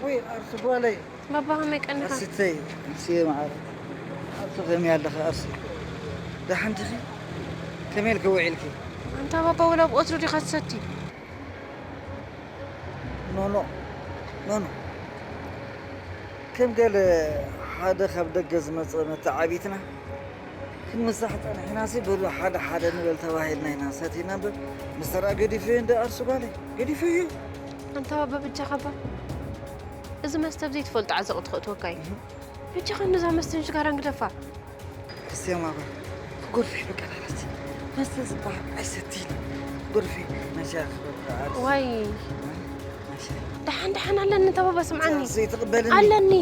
ወይ ኣርሲ ጓለይ። ባባ ከመይ ቀኒኻ? ኣርሲተይ፣ ኣርሲ ማዕረ። ኣርሲ ከመይ ኣለኺ ኣርሲ? ደሓን ዲኺ? ከመይ ኢልኪ ውዒልኪ? ኣንታ ባባ ወላ ብወትሩ ዲኻ ትሰቲ? ኖኖ፣ ኖኖ። ከም ገለ ሓደ ካብ ደገ ዝመጸ መተዓቢትና ክንምሳሕ ጸኒሕናሲ በሉ ሓደ ሓደ ንበል ተባሂልና ኢና ሰቲና እምበር ምስ ተራ ገዲፈዮ እንደ ኣርሲ ጓለይ ገዲፈዮ። ኣንታ ባባ በጃኻ እባ እዚ መስተ ብዘይትፈልጦ ዓዘቕቲ ከእትወካ እዩ። በጃኻ ነዛ መስተ ንሽጋራን ግደፋ። እስቲ ማማ ክጎርፍ በቃ ዳይረክት መስተ ዝበሃል ኣይሰቲን ክጎርፍ መሻ ክበቃ ኣርሲ ዋይ መሻ ደሓን ደሓን ኣለኒ ኣንታ ባባ ስምዓኒ ዘይትቕበልኒ ኣለኒ።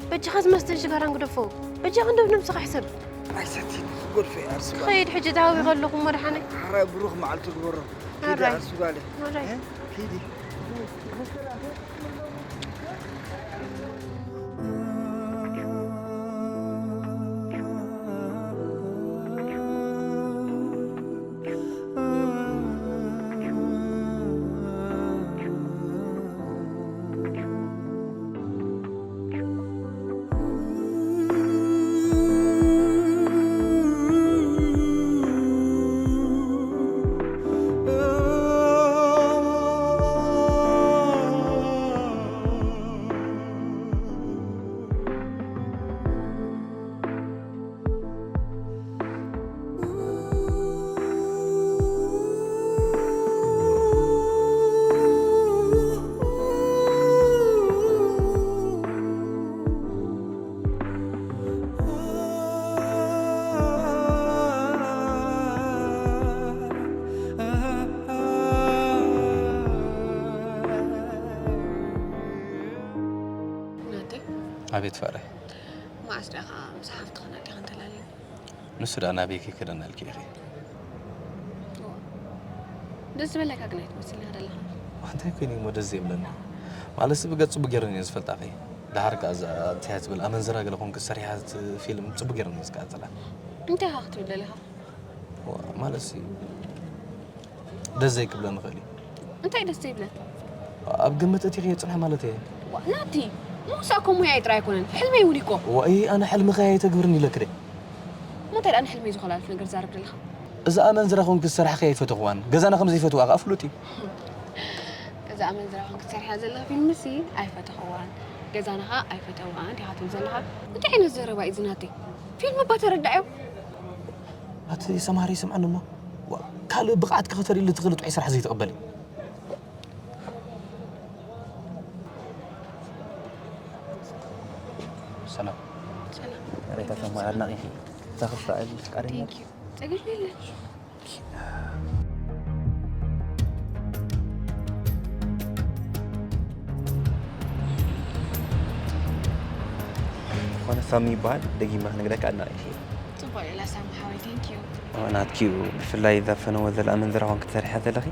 በጃኻ እዚ መስተ ንሽጋራን ግደፎ። በጃኻ እንደው ነብስኻ ሕሰብ። ኣይሰቲን ክጎርፍ ኣርሲ ጓለይ ክኸይድ ሕጂ ዳዊ ከለኹ እሞ ደሓነይ። ሓራይ ብሩኽ መዓልቲ ግበሮ ኪዲ ሓራይ። ኣርሲ ጓለይ ሓራይ። እ? ኪዲ ናተይ ኣቤት ፍቕረይ። መዓስ ደኣ ከዓ ምስ ሓፍትኽን ኣዴኽን ተላልዩ? ንሱ ደኣ ናበይ ከይከደና ኢልኪ ኢኺ? ደስ ዝበለካ ግን ኣይትመስልን ኢኻ ዘለኻ። እንታይ ኮይኑ እሞ ደስ ዘይብለኒ? ማለትሲ ብገጽ ጽቡቅ ገይረን እየ ዝፈልጣኺ። ደሓር ከኣ እዛ እንታይ እያ ትብል ኣመንዝራ ገለ ኮንኪ ዝሰሪሓት ፊልም ጽቡቅ ገይረን እየ ዝከታተላ። እንታይ ኢኻ ክትብል ደሊኻ? ዋ፣ ማለትሲ ደስ ዘይክብለኒ ይኽእል እዩ። እንታይ ደስ ዘይብለን? ኣብ ግምት እቲኺ የጽንሐ ማለት እየ። ዋ፣ ናቲ፣ ምውሳእ እኮ ሙያይ ጥራይ ኣይኮነን፣ ሕልመይ እውን እዩ እኮ። ዋይ ኣነ ሕልምኺ ኣየተግብርን ኢለኪ ድየ? እንታይ ደኣ ንሕልመይ ዝኮላልፍ ነገር ዛረብ ደለኻ? እዛ ኣመንዝራ ኮንኪ ዝሰራሕኺ ኣይፈተኽዋን። ገዛና ከም ዘይፈትዋ ከኣ ፍሉጥ እዩ። እዛ ኣመንዝራ ኮንኪ ትሰርሕያ ዘለኺ ፊልምሲ ኣይፈተኽዋን። ገዛና ከኣ ኣይፈተዋን ዲኻ ትብል ዘለኻ? እንታይ ዓይነት ዘረባ እዩ እዚ ናተይ? ፊልም እባ ተረዳእዮ። ኣቲ ሰምሃር ይስምዓኒ እሞ ዋ፣ ካልእ ብቕዓትኪ ከተርእይሉ ትኽእሊ ጥዑይ ስራሕ ዘይትቕበሊ። ሰላም። ሰላም። ሬታ ተማ ኣድናቒ እዛ ክፍታ ፍቃደኛ ጸገም የለን። ዝኾነ ሳሚ ይበሃል። ደጊማ ክነግረካ ኣድናቒ ጽቡቕ ኢላ ሳሚ ሓወይ፣ thank you። ናትኪ እዩ። ብፍላይ እዛ ፈነወ ዘላ ኣመንዝራ ኮንኪ ትሰርሕያ ዘለኺ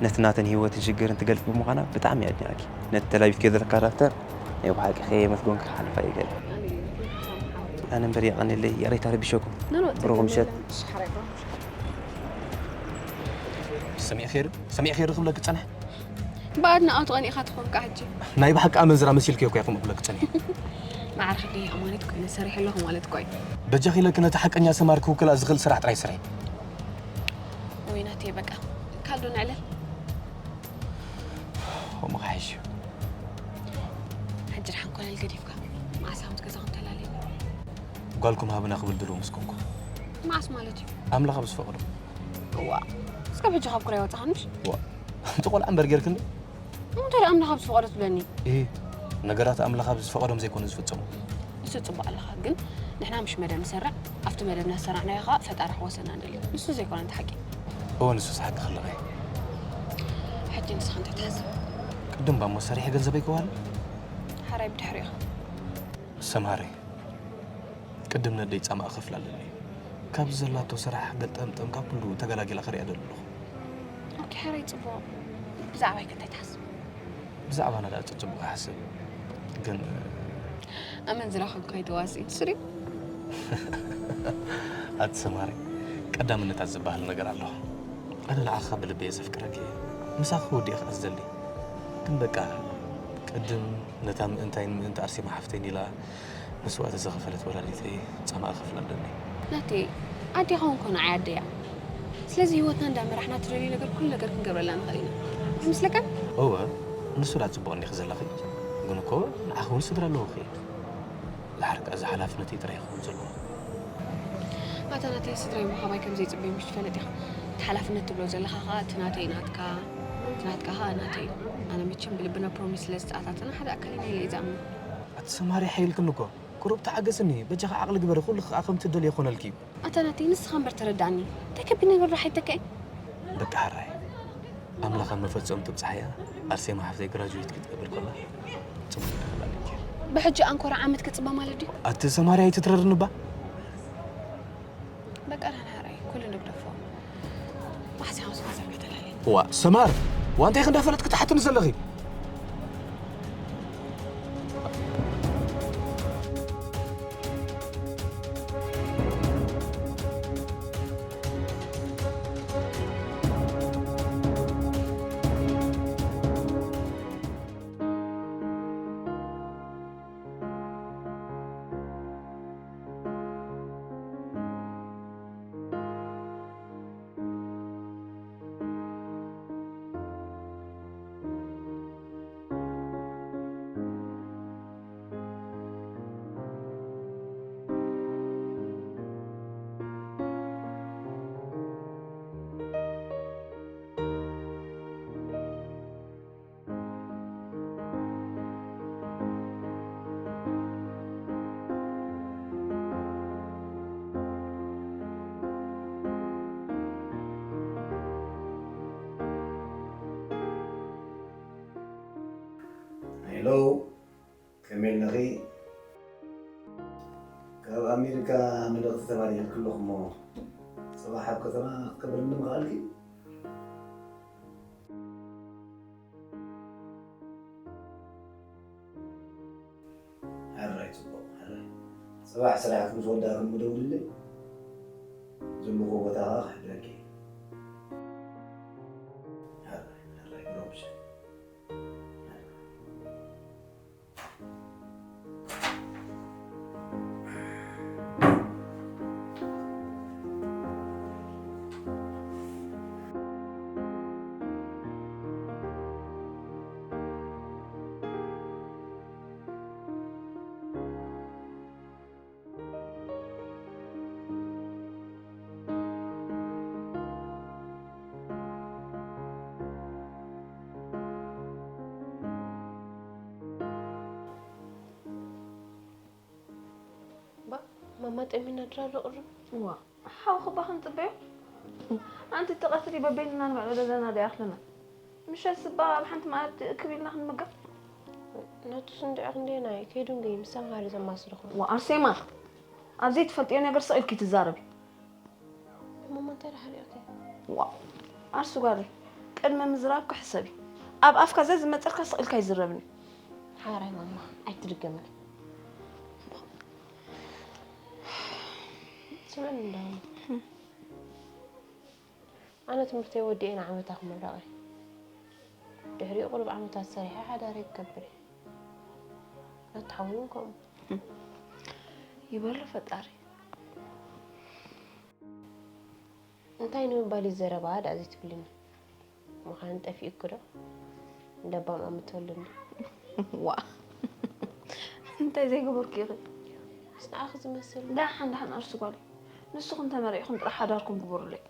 ነቲ ናተን ህይወትን ሽግርን ትገልጽ ብምዃና ብጣዕሚ እየ ኣድኒቐኪ። ነቲ ተላቢስክዮ ዘለካ ካራክተር ናይ ብሓቂ ከየመስገንኩ ክሓልፍ ኣይክእልን። ኣነ እምበር የቐንየለይ፣ ይቕሬታ ረቢሸኩም። ብሩኽ ምሸት። ሰሚዕኺ ዶ? ሰሚዕኺ ዶ ክብለኪ ዝጸንሐ? ብኣድናቖት ቀኒእኻ ትኾንካ ሕጂ። ናይ ብሓቂ ኣመንዝራ መሲልኪ እኮ እየ ከምኡ ክብለኪ ጸኒሐ። ማዕረ ክንደይ ኣማኒት ኮይነ ሰሪሐ ኣለኹ ማለት እኮ እዩ። በጃኺ ኢለኪ ነቲ ሓቀኛ ሰምሃር ክውክላ ዝኽእል ስራሕ ጥራይ ስርሒ። ወይ ናተይ በቃ ካልዶ ንዕለል። ከምኡ ክሓይሽ እዩ። ሕጂ ድሓን ኮለል ገዲፍካ መዓስ ሃምቲ ገዛኹም ተላለዩ? ጓልኩም ሃብና ክብል ድልው ምስ ኮንኩ። መዓስ ማለት እዩ? ኣምላኽ ኣብ ዝፈቕዶ። እዋ እስከ ሕጂ ካብ ኩራይ ወጻኻ ምሽ? ዋ፣ እቲ ቆልዓ እምበር ጌርክኒ? እንታይ ደኣ ኣምላኽ ኣብ ዝፈቐዶ ትብለኒ? እህ፣ ነገራት ኣምላኽ ኣብ ዝፈቐዶም ዘይኮኑ ዝፍጸሙ። ንሱ ጽቡቕ ኣለኻ፣ ግን ንሕና ምሽ መደብ ንሰርዕ፣ ኣብቲ መደብ እናሰራዕናዮ ኸኣ ፈጣሪ ክወሰና ንደሊ። ንሱ ዘይኮነ እንተ ሓቂ። እወ፣ ንሱስ ሓቂ ከለኸ። ሕጂ ንስኻ እንታይ ትሓስብ? ቅድም ባሞ ሰሪሐ ገንዘበይ ክዋል። ሓራይ ብድሕሪኻ። ሰምሃረይ፣ ቅድም ነደይ ጻማ እኸፍላ ኣለኒ። ካብዚ ዘላቶ ስራሕ ገልጠምጠም ካብ ኩሉ ተገላጊላ ክሪኣ ደሊ ኣለኹ። ኦኬ፣ ሓራይ ጽቡቕ። ብዛዕባይ ከ እንታይ ትሓስብ? ብዛዕባና ደኣ ጽቡቕ ይሓስብ። ግን ኣመንዝራ ኮንካ ኣይተዋስእ፣ ንሱ ድዩ? ኣቲ ሰምሃረይ፣ ቀዳምነታት ዝበሃል ነገር ኣሎ። ኣነ ንዓኻ ብልበይ ዘፍቅረኪ እየ። ምሳኺ ወዲኤ ከኣ ዝደሊ። ግን በቃ ቅድም ነታ ምእንታይን ምእንቲ ኣርሴማ ሓፍተይን ኢላ መስዋእቲ ዝኸፈለት ወላዲተይ ጻማኣ ክኸፍላ ኣለኒ። ናተይ ኣዴኻ እውን ኮነ ዓይ ኣደያ። ስለዚ ህይወትና እንዳመራሕና ትደልዩ ነገር ኩሉ ነገር ክንገብረላ ንኽእል ኢና። ኣይመስለካን? እወ፣ ንሱ ደኣ ጽቡቕ እንዲኺ ዘለኺ። ግን እኮ ንዓኺ እውን ስድራ ኣለውኺ። ድሓር ከኣ እዚ ሓላፍነተይ ጥራይ ይኸውን ዘለዎ። ኣታ ናተይ ስድራይ ምዃባይ ከም ዘይጽበዮም ምሽ ትፈልጥ ኢኻ። እቲ ሓላፍነት ትብሎ ዘለኻ ኸኣ እቲ ናተይ ናትካ፣ እቲ ናትካ ኸኣ ናተይ እዩ። ኣነ መቸም ብልብና ፕሮሚስ ስለ ዝተኣታተና ሓደ ኣካል ኢና ኢለ እየ ዝኣምን። ኣቲ ሰማሪ ሓይልክን እኮ ቁሩብ ተዓገስኒ፣ በጃኺ ዓቕሊ ግበሪ፣ ኩሉ ከኣ ከምቲ ትደልዮ ይኾነልኪ እዩ። ኣታ ናተይ ንስኻ እምበር ተረዳእኒ፣ እንታይ ከቢድ ነገር ዶ ሓይተካ እዩ? በቃ ሕራይ ኣምላኽ ኣብ መፈጸምቱ ብጽሓያ ኣርሴማ ሓፍተይ ግራጁዌት ክትገብር ከላ ጽቡቕ ይደኸላለኪ። ብሕጂ ኣንኮራ ዓመት ክጽበ ማለት ድዩ? ኣቲ ሰማርያ ኣይትትረርኒ እባ። በቃ ደህና ሕራይ ኩሉ ንግደፎ። ማሕሲ ሓውስ ማዘር ከተላሊ። ዋ ሰማር ዋንታይ ክንዳ ፈለጥክ ትሓትኒ ዘለኺ? ሄሎ፣ ከመይ ኣለኺ? ካብ ኣሜሪካ መልእኽቲ ተባሪኽኪ ኣለኹ እሞ፣ ጽባሕ ኣብ ከተማ ክትቀበልኒ ምኽኣልኪ? ሕራይ፣ ጽቡቕ፣ ሕራይ። ጽባሕ ስራሕኪ ምስ ወዳእኪ እሞ ደውልለይ። ዘለኹዎ ቦታ ኸኣ ክሕብረኪ እየ። ሕራይ፣ ሕራይ፣ ብረቡሽ። ባ ማማ ጠሚና ድራ ኣሎ ቅርብ። ዋ ሓውኺ እባ ክንጽበዮ። ኣንቲ እቲ ቀትሪ በበይንና ንበልዖ ዘለና ዶ ይኣኽለና? ምሸትስ እባ ኣብ ሓንቲ መኣዲ እክብ ኢልና ክንምገብ። ነቱስ እንድዒ ክንደየናይ ከይዱ እንድዩ ምስ ሰምሃር እዩ ዘማስልኹም። ዋ ኣርሴማ ኣብ ዘይትፈልጥዮ ነገር ስቕ ኢልኪ ትዛረቢ። እሞ እንታይ ደኣ ሓሪቕኪ? ዋው ኣርሱ ጓለይ ቅድሚ ምዝራብኪ ሕሰቢ። ኣብ ኣፍካ ዘዝመጸልካ ስቕ ኢልካ ኣይዝረብን እዩ። ሓራይ ማማ ኣይትድገምኒ። ስምዕኒ እንዳ ኣነ ትምህርተይ ወዲኤ ንዓመታ ክምረቕ እየ። ድሕሪኡ ቁሩብ ዓመታት ሰሪሐ ሓዳረይ ክገብር እየ። ናትሓወይ እውን ከምኡ። ይበሎ ፈጣሪ። እንታይ ንምባል እዩ ዘረባ ደኣ ዘይትብልኒ? ምዃን ጠፊኡኪ ዶ? ለባም ኣምተወለኒ። ዋ እንታይ ዘይገበርኩ ኢኺ? ምስ ንኣኺ ዝመስል። ዳሓን ዳሓን ኣርሲ ጓል ንስኹም ተመሪዕኹም ጥራሕ ሓዳርኩም ግበሩለይ።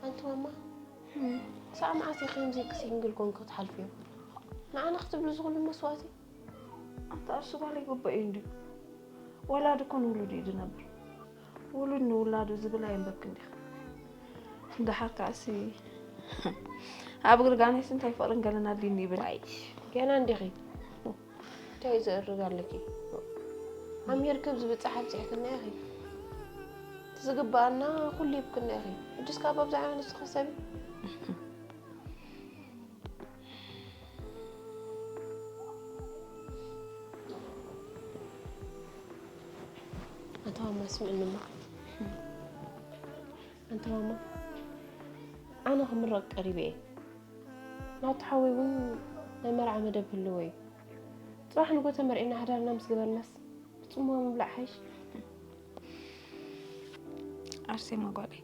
ኣንቲ ማማ ክሳዕ መዓስ ኢኺ ከምዚ ሲንግል ኮንኪ ክትሓልፍዮ? ንዓና ክትብሊ እዚ ኩሉ መስዋእቲ? ኣንቲ ኣርሲ ጓለይ ግቡእ እዩ እንድዩ። ወላዲ እኮ ንውሉዱ እዩ ዝነብር። ውሉድ ንውላዱ ዝብል ኣየንበብክን ዲኺ? ደሓር ከዓሲ ኣብ ግርጋነይስ እንታይ ፍቕርን ገለን ኣድልዩኒ ይብል። ዋይ ገና እንዲኺ እንታይ ዘእርግ ኣለኪ? ኣሜሪካ ብዝብጻሕ ኣብጺሕክና ኢኺ። እቲ ዝግብኣና ኩሉ ሂብክና ኢኺ። ሕጂስ ካብ ኣብዛ ዓይነት ንስኺ ሕሰቢ። ኣንታ ማማ ስምዕኒ እሞ። ኣንታ ማማ ኣነ ክምረቕ ቀሪበ እየ። ናቱ ሓወይ እውን ናይ መርዓ መደብ ህልዎ እዩ። ጽባሕ ንጎ ተመርዒና ሓዳርና ምስ ገበርናስ ብጽምዋ ምብላዕ ሓይሽ። ኣርሴማ ጓለይ፣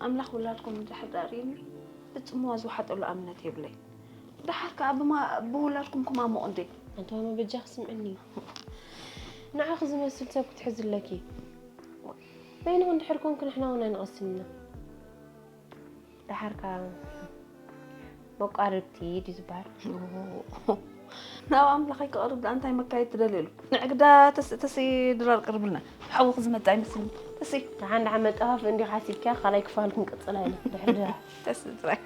ኣምላኽ ውላድኩም እንድሕር ዳርዩኒ ብጽምዋ ዝወሓጠሉ እምነት የብለይ። ደሓር ከኣ ብማ- ብውላድኩም ክማሞቕ እንዴ? ኣንተ ማማ በጃኺ ስምዕኒ። ንዓኺ ዝመስል ሰብ ክትሕዚ ኣለኪ። በይንኺ እንድሕር ኮንኪ ንሕና እውን ኣይንቐስን ኢና። ደሓር ከኣ መቋርብቲ ድዩ ዝበሃል? ናብ ኣምላኸይ ክቐርብ ደኣ እንታይ መካየዲ ትደልየሉ? ንዕግዳ ተስ- ተሲ ድራር ቅርብልና። ሓውኺ ዝመጽእ ኣይመስልን። ተሲ ደሓን ደሓን መጠፋፍኢ እንዲኻ ሓሲብኪያ ካልኣይ ክፋል ክንቅጽላ ኢና። ድሕሪ ድራር። ተሲ ጥራይ።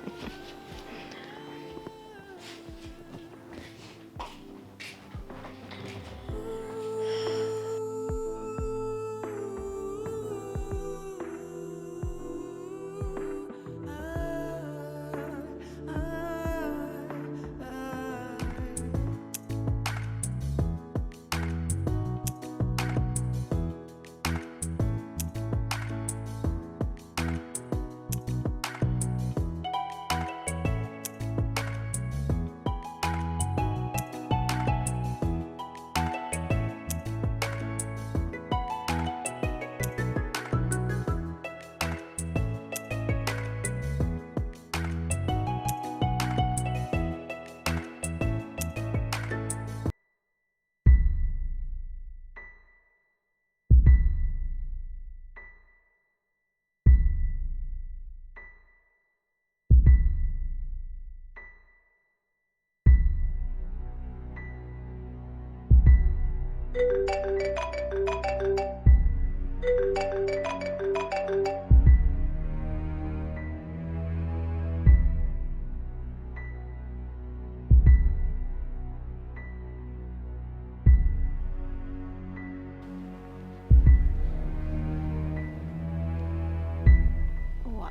እዋ፣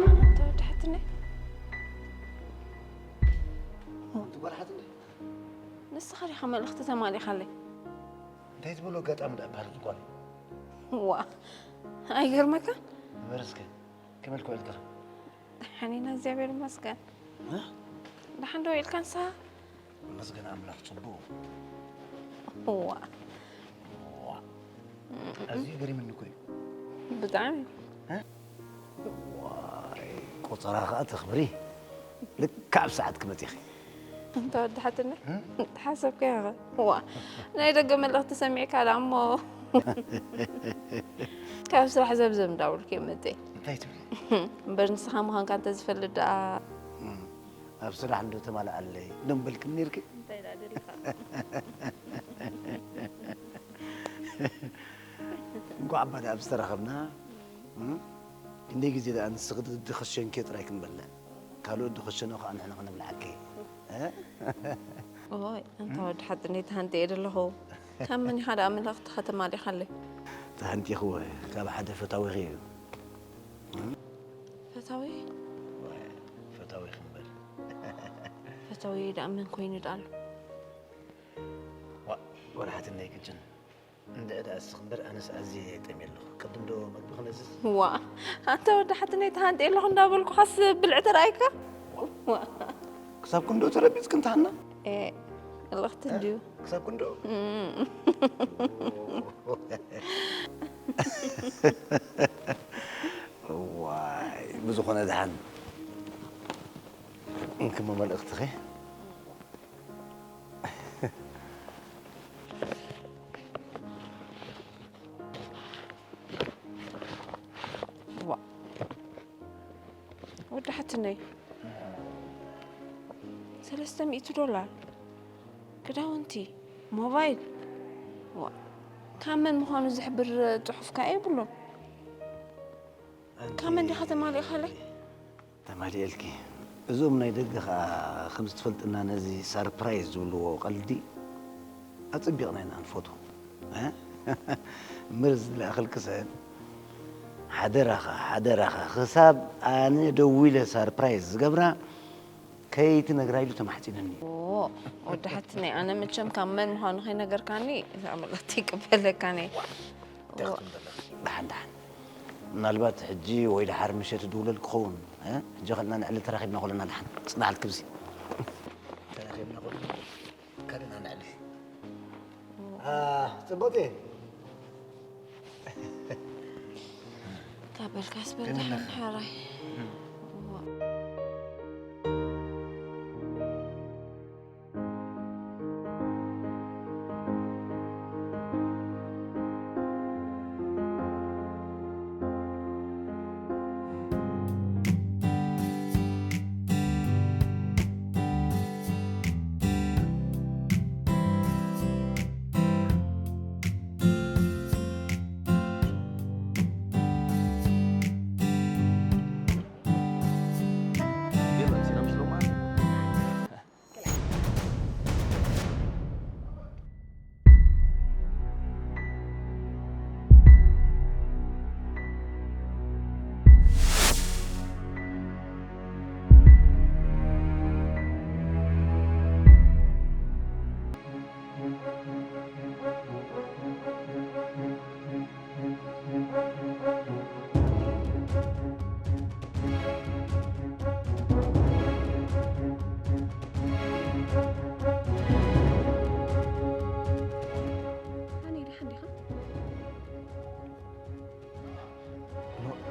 ኣንታ ወዲ ሓትነይ። ሓንቲ ጓል ሓትነይ። ንስኻ ዲኻ መልእኽቲ ተማሊኻለይ? እንታይ ዝበሎ ኣጋጣሚ ደኣ በሃልት ጓል። ዋ፣ ኣይገርመካን? ንበር እስከ፣ ከመይ ኢልካ ውዒልካ? ደሓን ኢና፣ እግዚኣብሔር ይመስገን። እ? ደሓን ዶ ውዒልካ ንስኻ? ይመስገን ኣምላኽ፣ ጽቡቕ። ዋ። ዋ። ኣዝዩ ገሪምኒ እኮ እዩ። ብጣዕሚ። እ? ዋይ፣ ቆጸራ ከኣ ተኽብሪ። ልክዕ ኣብ ሰዓት ክመጺኺ። እንተ ወዲ ሓትነ፣ ሓሰብካዮ ኸ? ዋ፣ ናይ ደገ መልእኽቲ ሰሚዕካ ደኣ እሞ ካብ ስራሕ ዘብዘብ እንዳበልኩ እየ መጸ። እንታይ ትብሊ? እምበር ንስኻ ምዃንካ እንተ ዝፈልጥ ደኣ። እም፣ ኣብ ስራሕ እንዶ ተማልኣለይ እንዶ ምበልክኒ ነይርኪ? እንታይ ደኣ ደሊኻ? እንኳዕ እባ ደኣ ዝተራኸብና። እም? ክንደይ ግዜ ደኣ ንስኺ ድኸሸንኪ ጥራይ ክንበልዕ፣ ካልኦት ድኸሸኖ ከኣ ንሕና ክነብልዓኪ። እ? ኦይ፣ ኣንታ ወዲ ሓጥነይ ተሃንጥየ ደለኹ። ካብ መን ኢኻ ደኣ መልእኽትኻ ተማሊኻለይ? ተሃንጢኽዎ ካብ ሓደ ፈታዊኺ እዩ። እም? ፈታዊ? ወይ፣ ፈታዊኺ እምበር። ፈታዊ ደኣ መን ኮይኑ ደኣ ኣሎ? ዋ፣ ጓል ሓትነይ ቅጭን። እንድዒ ደኣ እስኺ እምበር፣ ኣነስ ኣዝየ ጠምየ ኣለኹ። ቅድም ዶ መግቢ ክነዝዝ? ዋ፣ ኣንታ ወዲ ሓትነይ ተሃንጥየ ኣለኹ እንዳበልኩኻስ ብልዒ ተራእይካ? ዋ። ክሳብ ክንድኡ ተረቢጽኪ እንተ ሃና? ኤ፣ መልእኽቲ እንድዩ። ክሳብ ክንድኡ? እም። እዋይ፣ ብዝኾነ ደሓን። እንክሞ መልእኽትኺ። ዋ፣ ወዲ ሓትነይ፣ ሰለስተ ሚእቲ ዶላር፣ ክዳውንቲ፣ ሞባይል። ዋ፣ ካብ መን ምዃኑ ዝሕብር ጽሑፍ ከኣ የብሉን። ካብ መን ዲኻ ተማሊእካለይ? ተማሊኤልኪ። እዞም ናይ ደገ ኸኣ ከም ዝትፈልጥና ነዚ ሳርፕራይዝ ዝብልዎ ቀልዲ ኣጸቢቕና ኢና ንፈትዎ። እ? እምበር ዝለኣኸልኪ ሰብ ሓደራኻ፣ ሓደራኻ ክሳብ ኣነ ደዊለ ሳርፕራይዝ ዝገብራ ከይትነግራ ኢሉ ተማሕጺኑኒ። ኦ፣ ወዲ ሓትነይ፣ ኣነ መቸም ካብ መን ምዃኑ ከይነገርካኒ እዛ መልእኽቲ ይቅበለካን እየ። እንታይ ክትብል ዘለኺ? ደሓን፣ ደሓን። ምናልባት ሕጂ ወይ ደሓር ምሸት ይድውለልኪ ክኸውን። ሕጂ ከልና ንዕሊ ተራኺብና ኩልና ደሓን ጽናሕ ልክብዚ ተራኺብና ኩልና ከልና ንዕሊ። ጽቡቅ። ታበልካስ በልካን ሓራይ።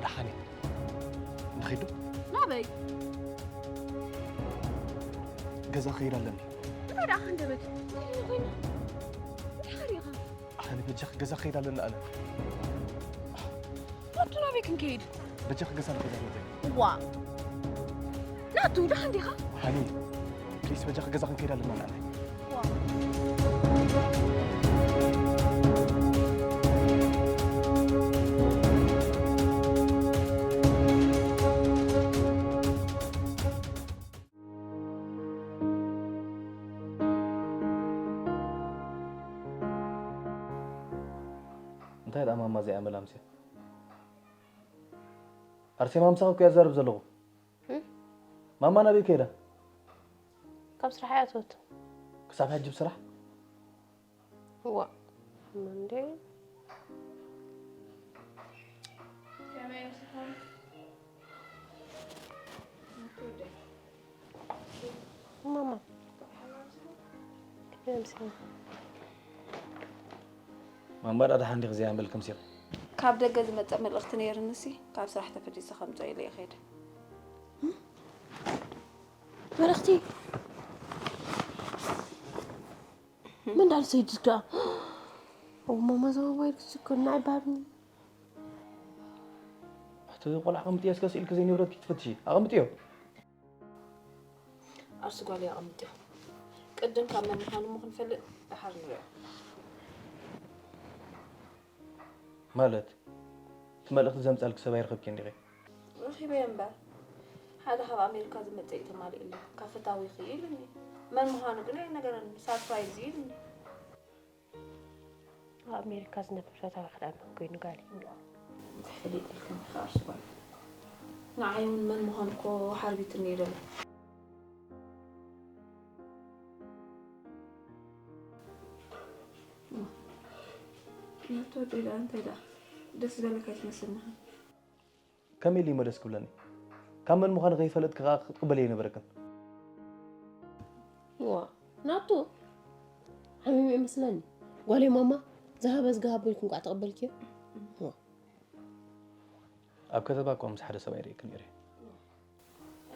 ደሓን ናበይ? ገዛ ክኸይድ ኣለኒ። እንታይ ደኣ ሃንደበት? እንታይ ኮይና? እንታይ ሓሪኻ? ኣነ በጃኺ ገዛ ክኸይድ ኣለኒ ኣነ። ናቱ ናበይ ክንከይድ? በጃኺ ገዛ ንኸይድ ኣለኒ። ዋ ናቱ ደሓን ዲኻ? ሃኒ ፕሊስ በጃኺ ገዛ ክንከይድ ኣለና ኣነ። እንታይ ደኣ ማማ እዚኣ መላምሲ? ኣርሴማ ምሳኺ እኮ እየ ዝዛረብ ዘለኹ። ማማ ናበይ ከይዳ? ካብ ስራሕ እያ ኣተወቶ። ክሳብ ሕጂ ብስራሕ? እዋ እንዴ ማማ ማማ ዳኣ ደሓን ዲኺ ዘይኣንበልክምሲ? ካብ ደገ ዝመጸ መልእኽቲ ነይርንሲ ካብ ስራሕ ተፈሊሰ ከምጽኦ ኢለ እየ ከይደ። መልእኽቲ ምን ዳል ሰይድስ ደኣ? ኦ ማማ እዛ ሞባይል ክትስክር ንዓይ ባብኒ። እቲ ቆልዓ ኣቐምጥዮ እስከ ስኢልኪ ዘይንብረትኪ ትፍትሺ ኣቐምጥዮ። ኣርሲ ጓለይ ኣቐምጥዮ። ቅድም ካብ መን ምዃኑ እሞ ክንፈልጥ ደሓር ንሪኦ። ማለት እቲ መልእኽቲ ዘምጻልኪ ሰብ ኣይረኸብክዮን ዲኺ? ረኺበዮ እምበር ሓደ ካብ ኣሜሪካ ዝመጸ እዩ ተማሊእለይ ካብ ፈታዊኺ ኢሉኒ። መን ምዃኑ ግን ኣይነገረንን ሳርፕራይዝ እዩ ኢሉኒ። ኣብ ኣሜሪካ ዝነብር ፈታዊ ክዳን መን ኮይኑ ጋል እንታይ ፈሊጥ ኢልክኒ ከኣ እሱ ጓል ንዓይ እውን መን ምዃኑ እኮ ሓርቢትኒ እዩ ዘሎ። ናቶ ደኣ እንታይ ደኣ ደስ ዝበለካ ኣይትመስልንኻ። ከመይ ኢሉ እዩ መለስ ክብለኒ? ካብ መን ምዃኑ ከይፈለጥኪ ከኣ ክትቅበልዮ ኣይነበረክን። ዋ ናቱ ሓሚሙ እዩ መስለኒ። ጓለይ ማማ ዝሃበ ዝገሃቦ ኢልኪ እንቋዕ ተቐበልክዮ። ዋ ኣብ ከተማ እኳ ምስ ሓደ ሰብኣይ ርእየኪ ነይረ።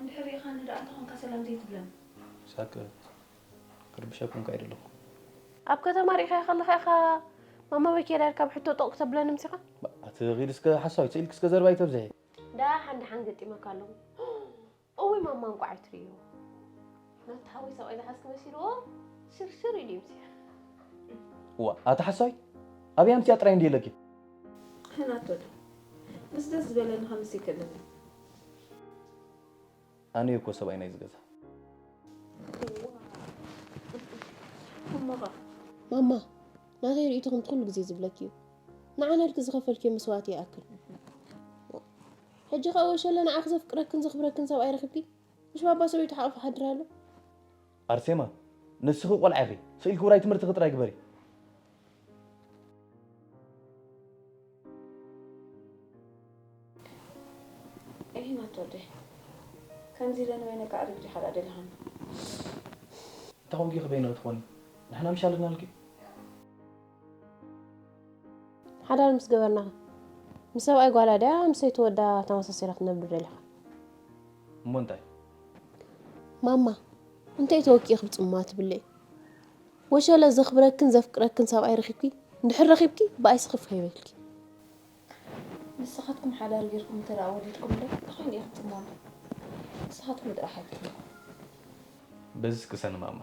እንድሕር ርኢኻኒ ደኣ እንተኾንካ ሰላም ዘይትብለኒ። ሳክት ክርብሸኩም ከ ኣይደለኹ። ኣብ ከተማ ርኢኻዮ ከለኻ ኢኻ ማማ መኪና ኢልካ ብሕቶ ጦቕ ክተብለኒ ምሲኻ? ኣቲ ኺድ እስከ ሓሳዊት ስኢልኪ እስከ ዘረባ ኣይተብዝሒ። ደሓን ደሓን ገጢመካ ኣለኹ። እውይ ማማ እንቋዕ ኣይትርእዮ። ናቲ ሓወይ ሰብኣይ ዝሓዝኪ መሲልዎ ሽርሽር ኢሉ ይምስያ። እዋ ኣቲ ሓሳዊት ኣብያ ምፅያ ጥራይ እንድየ ኢለኪ። ህናቶ ዶ ምስ ደስ ዝበለኒ ከምስ ይክእልኒ። ኣነ እኮ ሰብኣይ ናይዚ ገዛ። እሞኻ ማማ ናተይ ርእይቶ ከምቲ ኩሉ ግዜ ዝብለኪ እዩ። ንዓና ኢልኪ ዝኸፈልክዮ መስዋእቲ ይኣክል። ሕጂ ኸኣ ወሸለ ንዓኺ ዘፍቅረክን ዘኽብረክን ሰብኣይ ረኺብኪ ምስ ባባ ሰበይቱ ሓቑፉ ሓድር ኣሎ። ኣርሴማ ንስኺ ቆልዓ ኢኺ ስኢልኪ ውራይ ትምህርትኺ ጥራይ ግበሪ። እሂ ናቶ ወደይ ከምዚ ኢለ ንበይነይ ክዕርግ ዲኻ ደኣ ደሊኻኒ? እንታይ ኮንኪ ኢኺ በይንኺ ትኾኒ? ንሕና ምሽ ኣለናልኪ። ሓዳር ምስ ገበርና ኸ? ምስ ሰብኣይ ጓላ ድያ ምስ ሰይቲ ወዳ ተመሳሲላ ክትነብር ደሊኻ? እሞ እንታይ? ማማ እንታይ ተወኪ ክብጽማ ትብለይ? ወሸለ ዘኽብረክን ዘፍቅረክን ሰብኣይ ረኺብኪ እንድሕር ረኺብኪ ብኣይ ስኽፍ ከይበልኪ። ንስኻትኩም ሓዳር ጌርኩም እንተ ደኣ ወሊድኩም ዶ እንታይ ኮይኑ ኢኹም ትጽመሙ? ንስኻትኩም ጥራሕ ኣይትሕለኹ። በዚ እስክሰኒ ማማ።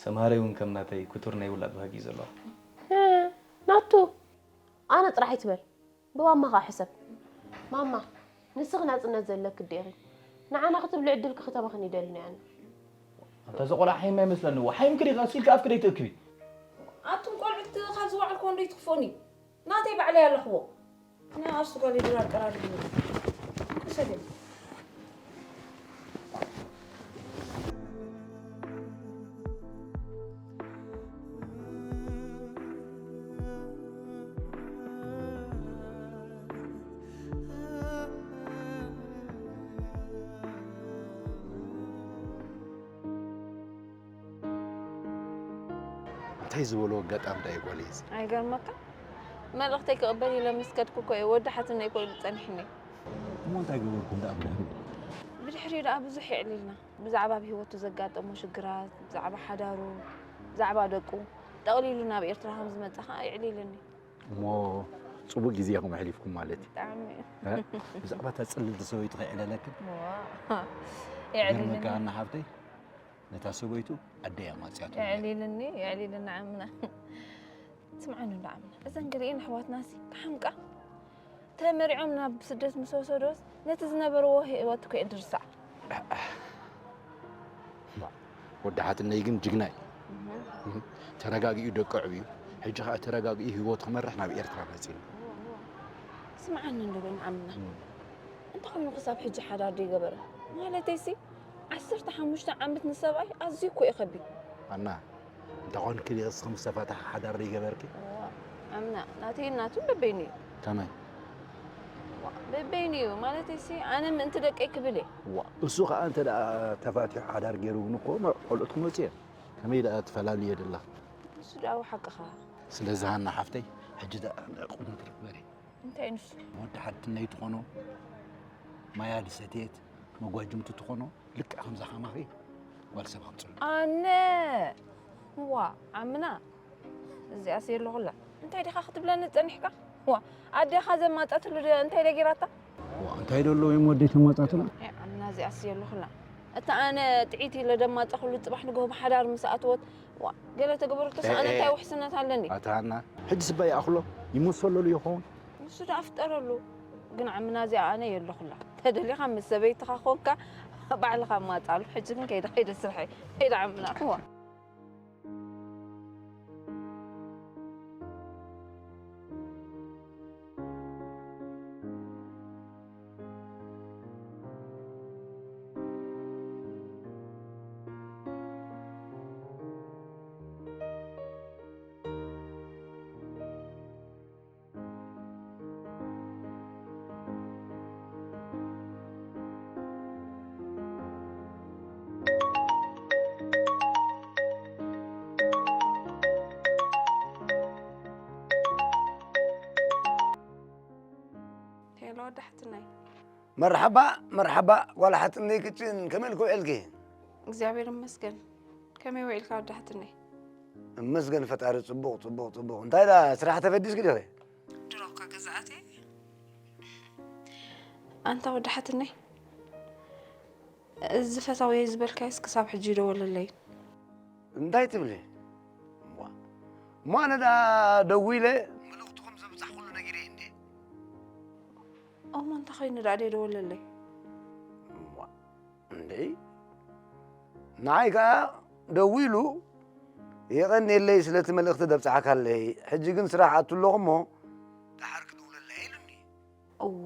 ሰምሃረይ እውን ከም ናተይ ክቱር ናይ ውላድ ባህጊ እዩ ዘለዎ። ናቱ ኣነ ጥራሕ ኣይትበል። ብማማ ኸዓ ሕሰብ። ማማ ንስኺ ናጽነት ዘለኪ ዲኺ? ንዓና ክትብሊ ዕድልኪ ክተባኽኒ ይደልን ኣነ። ኣንታ እዚ ቆልዓ ሓይም ኣይመስለኒ እዎ። ሓይምኪ ዲኺ ቀሲልኪ ኣፍኪ ደይትእክቢ? ኣቱም ቆልዑት ካብ ዝወዓልክዎ እንዶ ይትኽፎኒ። ናተይ ባዕለይ ኣለኽዎ። ንኣሱ ጓለይ ድራር ቀራርብኒ። እንኩ ሰገድ። እንታይ ዝበሎ ኣጋጣሚ ዳኣ እዩ ጓለይ እዚ? ኣይገርመካ? መልእኽተይ ክቕበል ኢለ ምስ ከድኩ እኮ እዩ ወዲ ሓትነይ ኮይኑ ጸኒሕኒ። እሞ እንታይ ገበርኩም ደኣ ብድሕሪኡ? ብድሕሪኡ ደኣ ብዙሕ የዕሊልና። ብዛዕባ ኣብ ህይወቱ ዘጋጠሞ ሽግራት፣ ብዛዕባ ሓዳሩ፣ ብዛዕባ ደቁ፣ ጠቕሊሉ ናብ ኤርትራ ከም ዝመጸ ኸኣ የዕሊልኒ። እሞ ጽቡቕ ግዜ ኢኹም ኣሕሊፍኩም ማለት እዩ። ብጣዕሚ እዩ። እ? ብዛዕባ እታ ጽልልቲ ሰበይቱ ከይዕለለክን? ዋ፣ የዕሊልኒ። ይገርመካ ኣና ሓብተይ፣ ነታ ሰበይቱ ኣደ እያ ማጽያቶ። የዕሊልኒ፣ የዕሊልና ዓምና። ስምዓኒ እንዶ ዓምና። እዘን ገሊኤን ኣሕዋትናሲ ክሓምቃ ተመሪዖም ናብ ስደት ምስ ወሰዶስ ነቲ ዝነበርዎ ህይወት እኮ እየን ዝርስዓ። ወዲ ሓትነይ ግን ጅግና እዩ። ተረጋጊኡ ደቁ ኣዕብዩ። ሕጂ ኸኣ ተረጋጊኡ ህይወቱ ክመርሕ ናብ ኤርትራ መጺኡ። ስምዓኒ እንዶ ግን ዓምና። እንታይ ኮይኑ ክሳብ ሕጂ ሓዳር ዘይገበረ? ማለተይሲ ዓሰርተ ሓሙሽተ ዓመት ንሰብኣይ ኣዝዩ እኮ እዩ ከቢድ። ኣና እንታይ ኮንኪ ዲኺ እስኺ ምስ ተፋትሐ ሓዳር ዘይገበርኪ? እዋ፣ ዓምና ናተይን ናቱን በበይኑ እዩ። ከመይ? ዋ፣ በበይኑ እዩ። ማለተይሲ ኣነ ምእንቲ ደቀይ ክብል እየ። ዋ፣ እሱ ኸኣ እንተ ደኣ ተፋቲሑ ሓዳር ገይሩ እውን እኮ ቆልዑት ክመጹ እዮም። ከመይ ደኣ ትፈላልዮ ደለኺ? ንሱ ደኣ ሓቅኻ። ስለዚ ሃና ሓፍተይ፣ ሕጂ ደኣ ንዕቕቡ ንትርክበሪ። እንታይ ንሱ? ወዲ ሓትነይ ትኾኖ፣ ማያ ድሰትየት፣ መጓጅምቱ ትኾኖ፣ ልክዕ ከምዛ ከማኺ ጓል ሰብ ኣምፅሉ። ኣነ ዋ ዓምና እዚኣስ የለኹላ። እንታይ ዲኻ ክትብለኒ ጸኒሕካ? ዋ ኣዴኻ ዘማጻትሉ ደ እንታይ ደጊራታ? ዋ እንታይ ደሎ ወይም ወደይ ተማጻትሉ? ኣይ ዓምና እዚኣስ የለኹላ። እታ ኣነ ጥዒት ኢለ ደማጻኹሉ ጽባሕ ንግሆ ብሓዳር ምስ ኣትወት ዋ ገለ ተገበረቶ ኣነ እንታይ ውሕስነት ኣለኒ? ኣታ ሃና ሕጂ ስባ ይኣኽሎ ይመሰለሉ ይኸውን። ንሱ ደኣ ፍጠረሉ። ግን ዓምና እዚኣ ኣነ የለኹላ። ተደሊኻ ምስ ሰበይትኻ ኮንካ ባዕልኻ ማጻሉ። ሕጂ ግን ከይደ ከይደ ስርሐይ። ከይደ ዓምና። እዋ። ሄሎ ወዲ ሓትነይ። መርሓባ መርሓባ ጓል ሓትነይ ክጭን ከመይ ኢልኪ ውዒልኪ? እግዚኣብሔር ይመስገን። ከመይ ውዒልካ ወዲ ሓትነይ? እመስገን ፈጣሪ ጽቡቕ ጽቡቕ ጽቡቕ። እንታይ ደኣ ስራሕ ተፈዲስኪ ዲኺ? ድሮ እኳ ገዛእቲ ኣንታ ወዲ ሓትነይ እዚ ፈታውየይ ዝበልካዮስ ክሳብ ሕጂ ይደወለለይ። እንታይ ትብሊ? እሞ ኣነ ደኣ ደዊለ መልእኽትኹም ዘብጻሕኩሉ ነጊረይ እንዴ? እሞ እንታይ ኮይኑ ደኣ ደይደወለለይ? እንዴ ንዓይ ከኣ ደዊሉ የቐንየለይ ስለቲ መልእኽቲ ደብጻሕካለይ። ሕጂ ግን ስራሕ ኣቱ ኣለኹ እሞ ደሓር ክድውለለይ ኢሉኒ። እዎ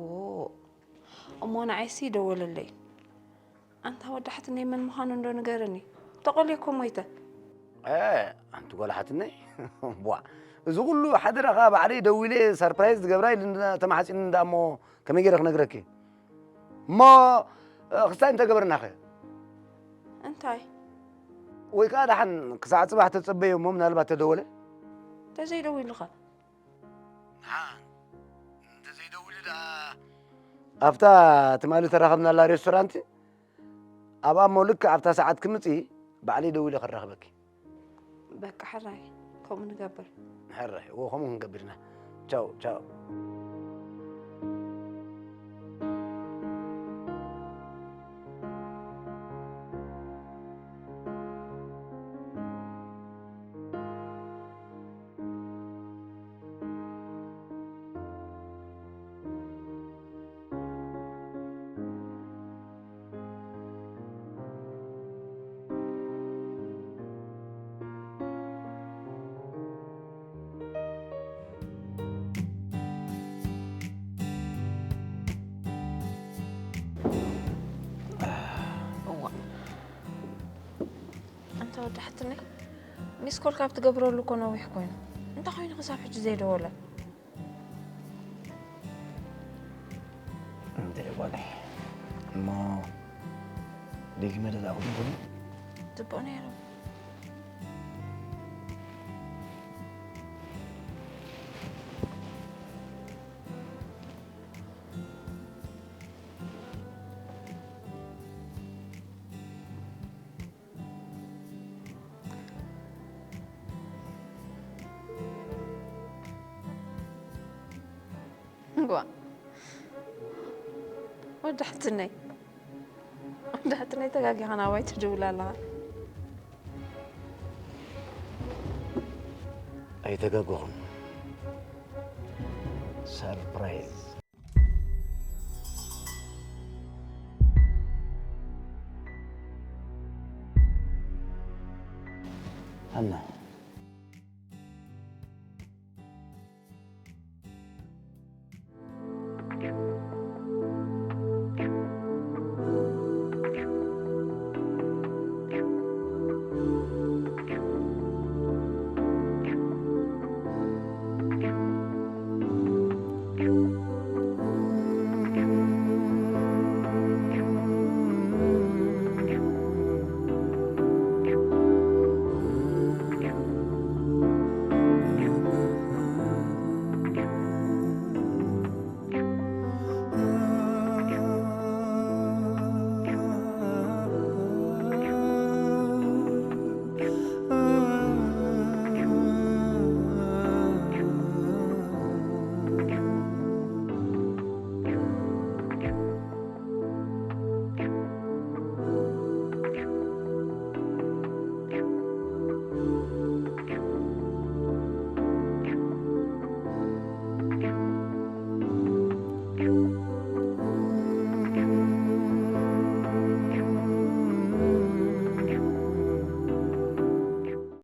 እሞ ንዓይሲ ይደወለለይ። ኣንታ ወዲ ሓትነይ መን ምዃኑ እንዶ ንገረኒ። ተቖልየ እኮ ሞይተ። ኣንቲ ጓል ሓትነይ ቧ እዚ ኩሉ ሓደራኻ ባዕለይ ደዊለ ሰርፕራይዝ ዝገብራ ኢሉ ተማሓጺኒ እንዳ እሞ ከመይ ገይረ ክነግረኪ እሞ ክስታይ እንተገበርናኸ? እንታይ? ወይ ከዓ ደሓን ክሳዕ ፅባሕ ተፀበዮ እሞ ምናልባት ተደወለ። ተዘይደዊሉኻ? ደሓን እንተዘይደውሉ ደኣ ኣብታ ትማሊ ተራኸብናላ ሬስቶራንት ኣብኣ እሞ ልክዕ ኣብታ ሰዓት ክምፅእ ባዕለይ ደዊለ ከራኽበኪ። በቃ ሕራይ ከምኡ ንገብር። ሕራይ እዎ ከምኡ ክንገብር ኢና። ቻው ቻው። እዋ ኣንታ ወዲ ሓትነይ ሚስኮል ካብ ትገብረሉ እኮ ነዊሕ ኮይኑ እንታይ ኮይኑ ክሳብ ሕጂ ዘይደወለ? እንታይ ይኾነ እሞ ደጊመ ደላኹም ትብሉ? ጽቡቕ ነይሩ። እዋ ወዳሕትነይ ወዳሕትነይ ተጋጊኻ ናባይ ትድውል ኣለኻ። ኣይተጋገኹን። ሰርፕራይዝ። ሃና